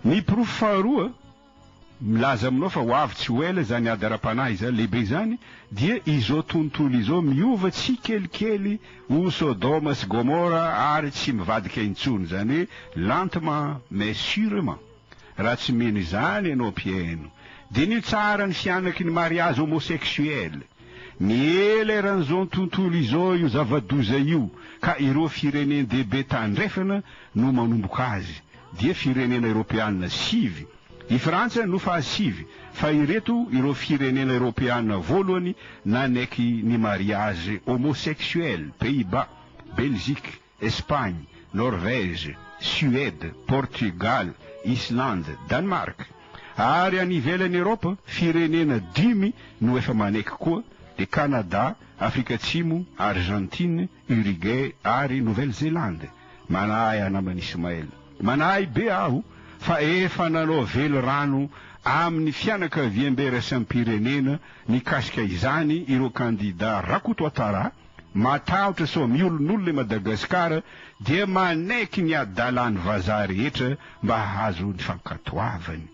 Ny porofo faharoa milaza aminao fa ho avy tsy ho ela izany ady ara-panahy izany lehibe izany dia izao tontolo izao miova tsikelikely ho Sodoma sy Gomora ary tsy mivadika intsony, izany hoe lentement mais surement. Raha tsy mino izany ianao mpihaino, diniho tsara ny fianaky ny mariage homosexuel. Miely eran'izao tontolo izao io zava-doza io ka ireo firenen-dehibe tandrefana no manomboka azy, dia firenena eropeana sivy. I Frantsa no fahasivy, fa ireto ireo firenena eropeana voalohany nanaiky ny mariage homosexuel, Pays-Bas, Belgique, Espagne, Norvège, Suède, Portugal, Islande, Danemark. Ary any ivelan'i Eropa, firenena dimy no efa manaiky koa, dia Canada, Afrika Atsimo, Argentine, Uruguay ary Nouvelle-Zélande. Manahy aho naman'i Ismaël. Manahy be aho fa efa nanao velirano amin'ny fianakaviambe iraisam-pirenena mikasika izany ireo kandida Rakotoatara, matahotra sao miolonolona i Madagasikara dia manaiky ny adalan'ny vazaha rehetra mba hahazo ny fankatoavany.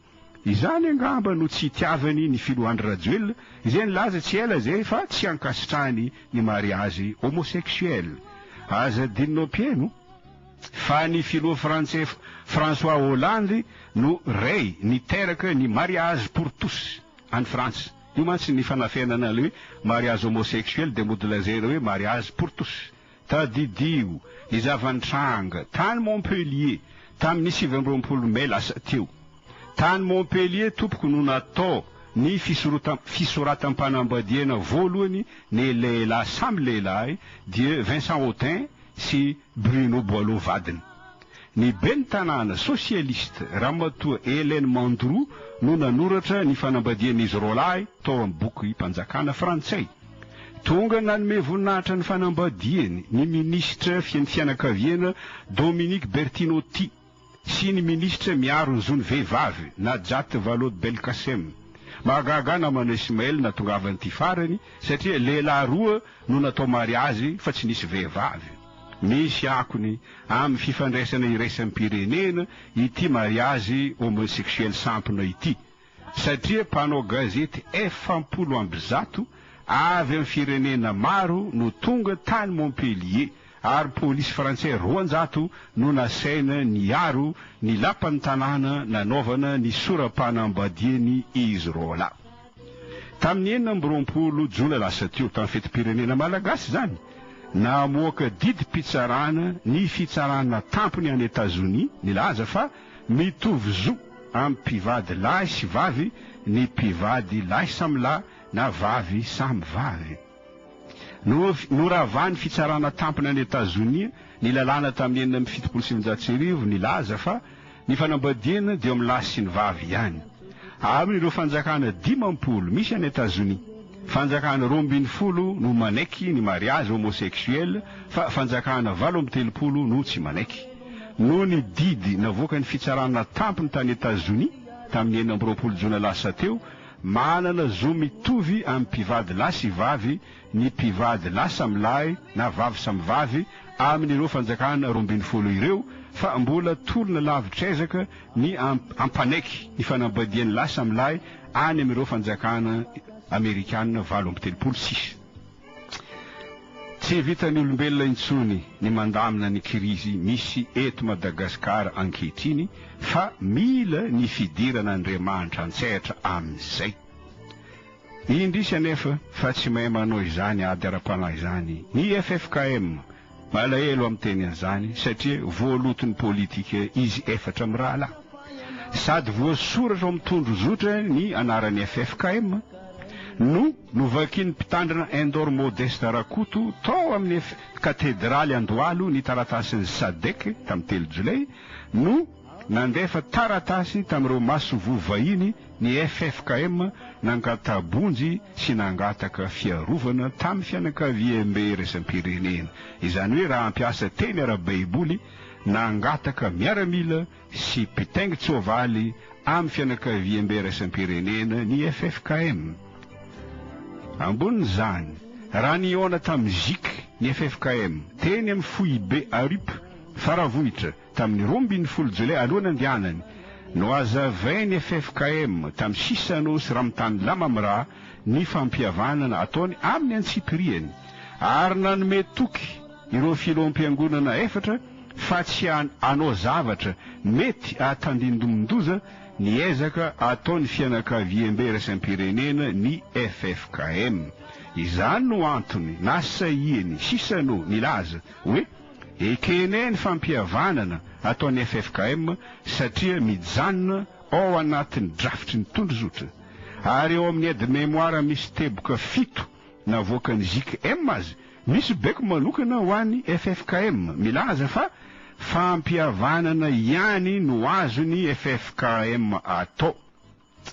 Izany angamba no tsy itiavany ny filoha Andry Rajoelina izay nilaza tsy ela izay fa tsy ankasitrahany ny mariazy homosexuel. Aza adinonao mpihaino fa ny filoha frantsay François Hollande no ray niteraka ny mariage pour tous any Frantsa. Io mantsy ny fanafenana ilay hoe mariage homosexuel dia mody lazaina hoe mariage pour tous. Tadidio ny zava-nitranga tany Montpellier tamin'ny 29 mai lasa teo. Tany Montpellier tompoko no natao ny fisoratam-panambadiana voalohany ny lehilahy samy lehilahy dia Vincent Hautain sy Bruno Boileau vadiny. Ny ben'ny tanàna sosialiste Ramatoa Hélène Mandroux no nanoratra ny fanambadian'izy roalahy tao amin'ny bokim-panjakana frantsay. Tonga nanome voninahitra ny fanambadiany ny minisitra ny fianakaviana Dominique Bertinotti sy ny minisitra miaro ny zon'ny vehivavy Najat Vallaud-Belkacem. Mahagaga namana Ismaël nahatongavan'ity farany satria lehilahy roa no natao mariazy fa tsy nisy vehivavy. Misy akony amin'ny fifandraisana iraisam-pirenena ity mariazy homosexuel sampona ity satria mpanao gazety 140 avy amin'ny firenena maro no tonga tany Montpellier ary polisy frantsay 200 no nasaina niaro ny lapan'ny tanàna nanaovana ny sora-panambadiany izy roalahy. Tamin'ny 26 jona lasa teo, tamin'ny fetim-pirenena malagasy izany, namoaka didim-pitsarana ny fitsarana tampony any Etazonia nilaza fa mitovy zo amin'ny mpivady lahy sy vavy ny mpivady lahy samy lahy na vavy samy vavy. Noravan'ny fitsarana tampony any Etazonia ny lalàna tamin'ny 1976 nilaza fa ny fanambadiana dia eo amin'ny lahy sy ny vavy ihany. Amin'ireo fanjakana 50 misy any Etazonia, fanjakana 12 no manaiky ny mariazy homosexuel fa fanjakana 38 no tsy manaiky. Noho ny didy navoakan'ny fitsarana tampony tany Etazonia tamin'ny 26 jona lasa teo, manana zo mitovy amin'ny mpivady lahy sy vavy ny mpivady lahy samy lahy na vavy samy vavy amin'ireo fanjakana 12 ireo fa mbola tolona lavitr'ezaka ny hampanaiky ny fanambadian'ny lahy samy lahy any amin'ireo fanjakana amerikana 38 sisa. Tsy vitan'ny olombelona intsony ny mandamina ny kirizy misy eto Madagasikara ankehitriny fa mila ny fidiran'Andriamanitra an-tsehatra amin'izay. Indrisy anefa fa tsy mahay manao izany ady ara-panahy izany ny ffkm. Malahelo aho miteny an'izany satria voaloton'ny politika izy efatra mirahalahy. Sady voasoratra ao amin'ny tondrozotra ny anaran'ny ffkm no novakian'ny mpitandrina Endor Modeste Rakoto tao amin'ny katedraly Andohalo ny taratasin'ny Sadec tamin'ny telo jolay no Nandefa taratasy tamin'ireo masoivoho vahiny ny ffkm nangata-bonjy sy nangataka fiarovana tamin'ny fianakaviambe iraisam-pirenena, izany hoe raha hampiasa teny ara-baiboly, nangataka miaramila sy mpitaingin-tsoavaly amin'ny fianakaviambe iraisam-pirenena ny ffkm. Ambonin'izany, raha nihaona tamin'ny gic ny ffkm teny amin'ny foibe ARUP Faravohitra, Tamin'ny 12 jolay aloha nandehanany. Nohazavain'ny ffkm tamin'i Chissano sy Ramtane Lamamra ny fampihavanana ataony amin'ny antsipiriany ary nanome toky ireo filoham-piangonana efatra fa tsy hanao zavatra mety hahatandindomin-doza ny ezaka ataon'ny fianakaviambe iraisam-pirenena ny ffkm. Izany no antony nasahian'i Chissano nilaza hoe ekenay ny fampihavanana ataon'ny ffkm satria mijanona ao anatin'ny drafitry ny tondrozotra ary ao amin'ny aide-mémoire misy teboka fito navoakan'ny JKM aza misy baiko manokana ho an'ny ffkm milaza fa fampihavanana ihany no azon'ny ffkm atao.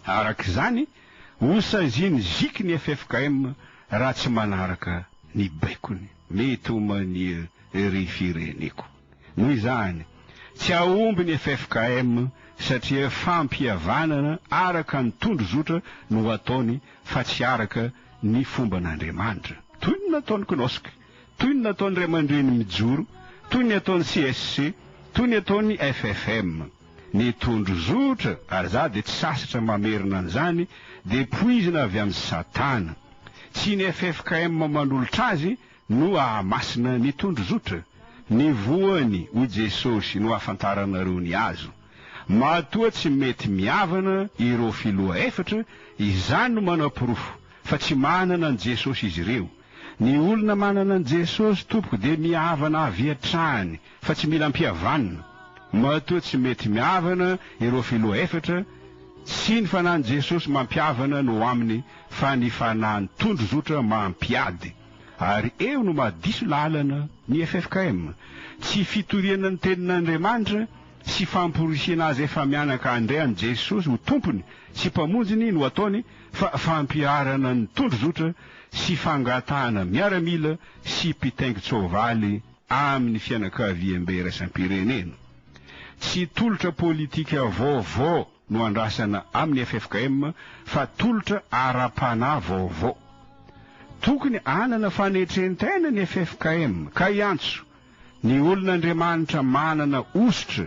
Araka izany, hosazian'ny JIC ny ffkm raha tsy manaraka ny baikony. Mety ho mania ry fireneko. Noho izany, tsy hahomby ny ffkm satria fampihavanana araka ny tondrozotra no ataony fa tsy araka ny fomban'Andriamanitra. Toy ny nataon'ny Cnosc, toy ny nataon'ny Ray aman-dreny mijoro, toy ny ataon'ny CSC, toy ny ataon'ny ffm. Ny tondrozotra, ary za dia tsy sasatra mamerina an'izany, dia poizina avy amin'i Satana. Tsy ny ffkm manolotra azy no ahamasina ny tondrozotra. Ny voany, hoy Jesosy, no ahafantaranareo ny hazo. Matoa tsy mety mihavana ireo filoha efatra, izany no manaporofo fa tsy manana an'i Jesosy izy ireo. Ny olona manana an'i Jesosy tompoko dia mihavana avy hatrany fa tsy mila ampihavanina. Matoa tsy mety mihavana ireo filoha efatra, tsy ny fanahin'i Jesosy mampihavana no aminy fa ny fanahin'ny tondrozotra mampiady. Ary eo no mahadiso lalana ny ffkm. Tsy fitoriana ny tenin'Andriamanitra sy famporisihana azy efa mianaka handray an'i Jesosy ho Tompony sy Mpamonjiny no ataony fa fampiharana ny tondrozotra sy fangatahana miaramila sy mpitaingin-tsoavaly amin'ny fianakaviambe iraisam-pirenena. Tsy tolotra politika vaovao no andrasana amin'ny ffkm fa tolotra ara-panahy vaovao. Tokony hanana fanetren-tena ny ffkm ka hiantso ny olon'Andriamanitra manana hosotra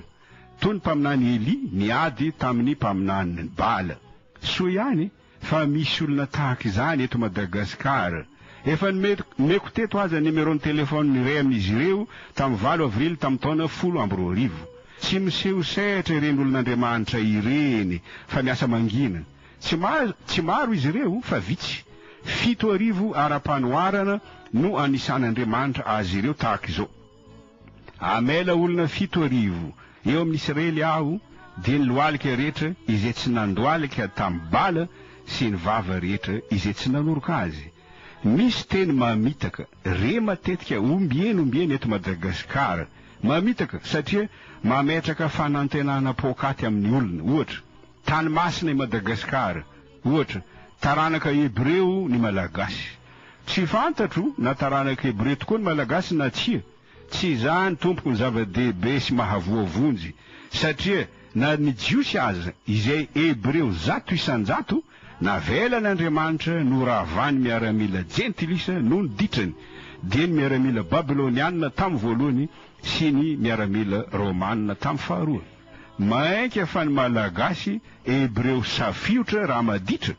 toy ny mpaminany Elia niady tamin'ny mpaminanin'i Bala. Soa ihany fa misy olona tahaka izany eto Madagascar. Efa nomeko teto aza numéro-n'ny téléphone iray amin'izy ireo tamin'ny valo avril tamin'ny taona 2010. Tsy miseho sehatra ireny olon'Andriamanitra ireny fa miasa mangina. Tsy tsy maro izy ireo fa vitsy. 7000 ara-panoharana no anisan'Andriamanitra azy ireo tahaka izao. Hamela olona 7000 eo amin'ny Israely Aho, dia ny lohalika rehetra izay tsy nandohalika tamin'i Bala sy ny vava rehetra izay tsy nanoroka azy. Misy teny mamitaka re matetika ombieny ombieny eto Madagasikara. Mamitaka satria mametraka fanantenana poakaty amin'ny olona. Ohatra, tany masina i Madagasikara. Ohatra, taranaka hebreo ny Malagasy. Tsy fantatro na taranaka hebreo tokoa ny Malagasy na tsia. Tsy izany tompoko ny zava-dehibe sy mahavoavonjy satria na ny Jiosy aza izay hebreo 100% navelan' Andriamanitra noravany miaramila jentilisa noho ny ditrany dia ny miaramila babylonianina tamin'ny voalohany sy ny miaramila romanina tamin'ny faharoa. Mainka fa ny Malagasy hebreo safiotra raha maditra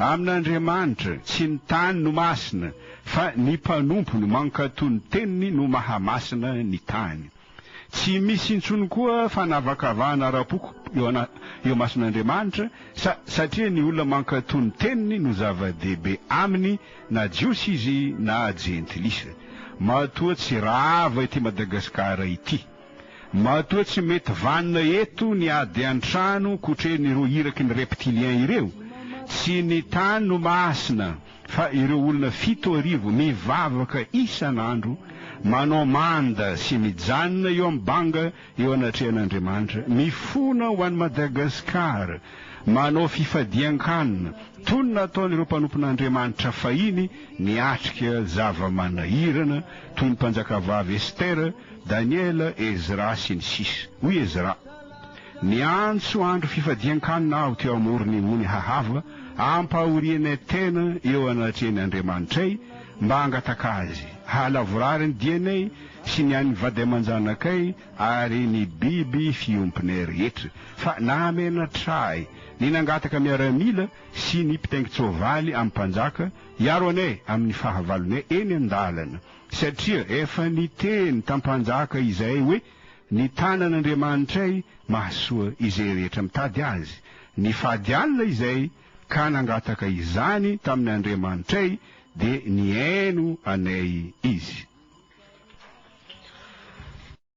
Amin'Andriamanitra, tsy ny tany no masina, fa ny mpanompony mankatò ny teniny no mahamasina ny tany. Tsy misy intsony koa fanavakavahana ara-poko eo eo imason'Andriamanitra, sa satria ny olona mankatò ny teniny no zava-dehibe aminy, na Jiosy izy na Jentilisa. Matoa tsy rava ity Madagasikara ity. Matoa tsy mety vanona eto ny ady an-trano kotrehin'ireo iraky ny reptilien ireo, tsy ny tany no masina fa ireo olona 7000 mivavaka isan'andro, manao manda sy mijanona eo amin'ny banga eo anatrehan'Andriamanitra, mifona ho an'i Madagascar, manao fifadian-kanina, toy ny nataon'ireo mpanompon'Andriamanitra fahiny niatrika zava-manahirana toy ny mpanjakavavy Esther, Daniela, Ezra, sy ny sisa Hoy Ezra, Niantso andro fifadian-kanina aho teo amoron'ny ony Hahava, ampahorianay tena eo anatrehan' Andriamanitray, mba hangataka Azy. hahalavorary ny dianay sy ny an'ny vady aman-janakay ary ny biby fiompinay rehetra. Fa nahamenatra ahy ny nangataka miaramila sy ny mpitaingin-tsoavaly amin'ny mpanjaka hiaro anay amin'ny fahavalonay eny an-dalana, satria efa niteny tamin'ny mpanjaka izahay hoe, Ny tanan'Andriamanitray mahasoa izay rehetra mitady Azy. Nifady alina izay ka nangataka izany tamin'Andriamanitray, dia nihaino anay Izy.